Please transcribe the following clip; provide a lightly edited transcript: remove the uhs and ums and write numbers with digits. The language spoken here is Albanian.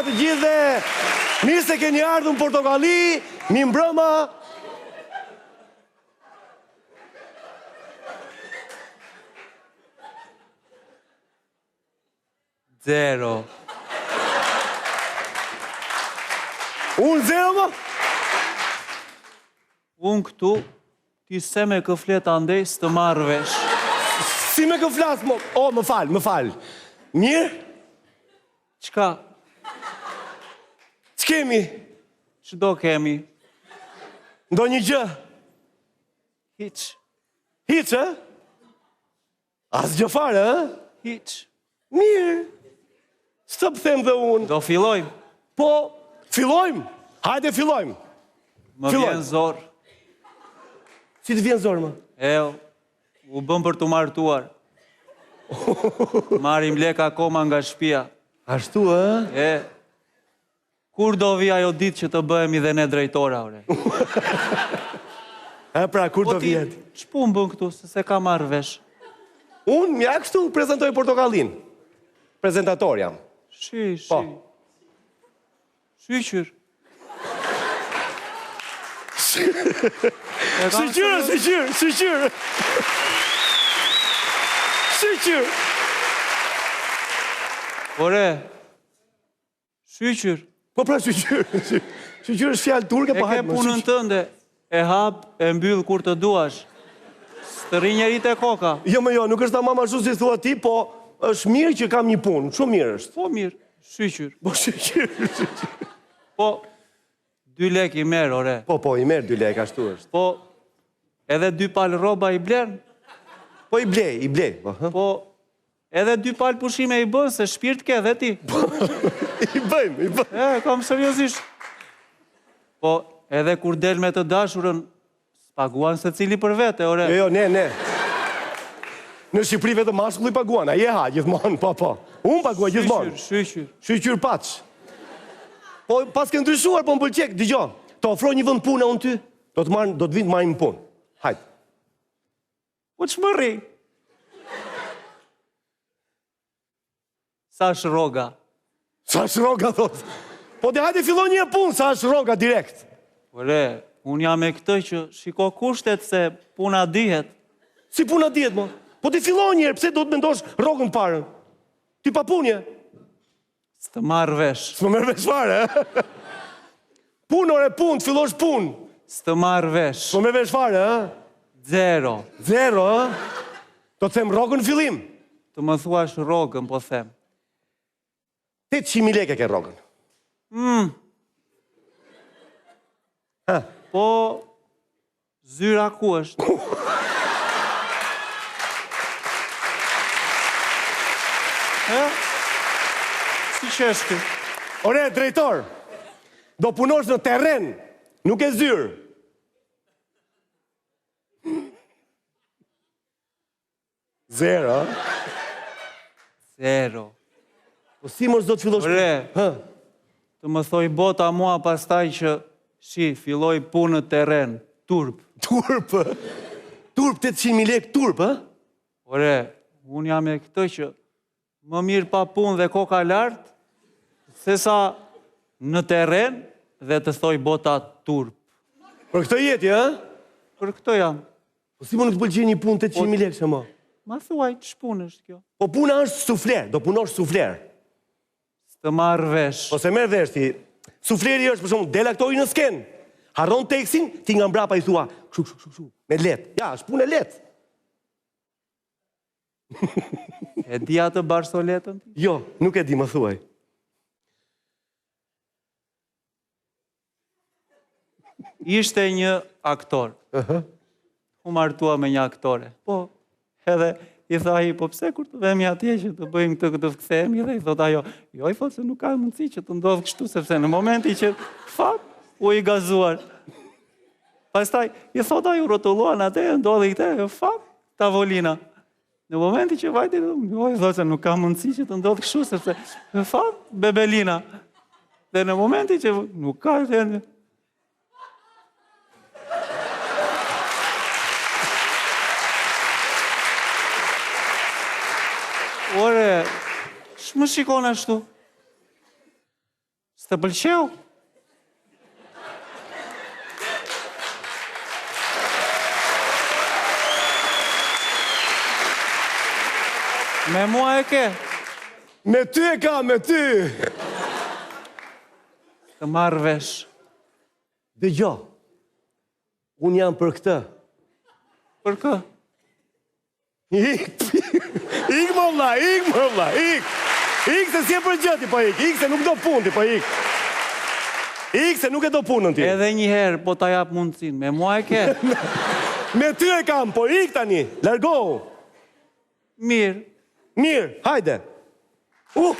Mirëmbrëma të gjithëve. Mirë se keni ardhur në Portokalli. Mirëmbrëma. Zero. Unë zero më? Unë këtu, ti se me kë flet andej, s'të marr vesh. Si me kë flas, më... O, më fal, më fal. Mirë? Çka? Ç'kemi? Ç'do kemi? Ndonjë gjë? Hiç. Hiç, e? Asgjë fare, ë? Hiç. Mirë. S'të them dhe unë. Do fillojmë. Po, fillojmë. Hajde fillojmë. Më vjen zor. Si të vjen zor, më? E, u bëmë për t'u martuar. Marrim lek akoma nga shpia. Ashtu, ë? E, Kur do vijë ajo ditë që të bëhemi dhe ne drejtora, ore? E pra, kur po do vijë? Ç'punë bën këtu, se s'e kam marrë vesh? Unë, ja kështu, prezantoj portokallin. Prezentator jam. Shi, shi. Po. Shyqyr. Shyqyr, shyqyr, shyqyr. Shyqyr. Ore, Shyqyr. Po pra shyqyr. Shyqyr është fjalë turke, po hajde. E ke punën tënde, e hap, e mbyll kur të duash. S'të rri njeri te koka. Jo më jo, nuk është tamam ashtu si thua ti, po është mirë që kam një punë, shumë mirë është. Po mirë, shyqyr. Po shyqyr, shyqyr. Po dy lek i merr, ore. Po po, i merr dy lek, ashtu është. Po edhe dy palë rroba i blen? Po i blej, i blej, po. Po Edhe dy palë pushime i bën, se shpirt ke dhe ti. I bëjmë, i bëjmë. E, kam seriozisht. Po, edhe kur del me të dashurën, s'paguan secili për vete, ore. Jo, jo, ne, ne. Në Shqipëri vetëm mashkulli paguan, ai e ha gjithmonë, po, po. Unë paguaj gjithmonë. Shyqyr, shyqyr. Shyqyr paç. Po, paske ndryshuar, po më pëlqen, dëgjo. Të ofroj një vend pune unë ty, do të marr, do të vij të marrim punë. Hajt. Po ç'më rri? Sa është rroga? Sa është rroga, thot. Po de hajde fillo një punë, sa është rroga direkt. Ore, unë jam me këtë që shiko kushtet se puna dihet. Si puna dihet, mo? Po ti fillo një herë, pse do të mendosh rrogën parën? Ti pa punë je? S'të marr vesh. S'më merr vesh fare, ë? Punë, ore, punë, të fillosh punë. S'të marr vesh. S'më merr vesh fare, ë? Zero. Zero, ë? Do të them rrogën në fillim. Të më thuash rrogën, po them. 800.000 lekë e ke rrogën. Mm. Ha. Po, Zyra ku është? Hë? Si qesh ti? Ore, drejtor, do punosh në terren, nuk e zyrë. Zero. Zero. Po si mos do të fillosh? Ore. Hë. Të më thoj bota mua pastaj që shi filloi punë në terren, turp. Turp. Turp 800.000 lekë turp, ë? Ore, unë jam me këtë që më mirë pa punë dhe koka lart sesa në terren dhe të thoj bota turp. Për këtë je ti, ë? Për këtë jam. Po si mo nuk të pëlqen një punë 800.000 lekë mo? Ma thuaj, ç'punë është kjo? Po puna është sufler, do punosh sufler. S'të marr vesh. Po s'e merr vesh ti. Sufleri është për shembull del aktori në skenë. Harron tekstin, ti nga mbrapa i thua, kshu kshu kshu kshu, me lehtë. Ja, është punë e lehtë. E di atë barsoletën ti? Jo, nuk e di, më thuaj. Ishte një aktor. Uh -huh. U martua me një aktore. Po. Edhe i tha ai, po pse kur të vemi atje që të bëjmë këtë këtë kthehemi dhe i thot ajo, jo i thot se nuk ka mundësi që të ndodhë kështu sepse në momentin që fap u i gazuar. Pastaj i thot ai u rrotulluan atë, ndodhi këtë, fap tavolina. Në momentin që vajti, jo, i thotë se nuk ka mundësi që të ndodhë kështu, sepse fap, bebelina. Dhe në momentin që nuk ka, dhe... Ore, ç'më shikon ashtu? S'të pëlqeu? Me mua e ke? Me ty e kam, me ty! Të marr vesh. Dëgjo, unë jam për këtë. Për kë? Ik, ik mo vlla, ik mo vlla, ik. Ik se s'je për gjë ti po ik, ik se nuk do punë ti po ik. Ik se nuk e do punën ti. Edhe një herë po ta jap mundësinë, me mua e ke. Me ty e kam, po ik tani, largohu. Mirë. Mirë, hajde. Uh!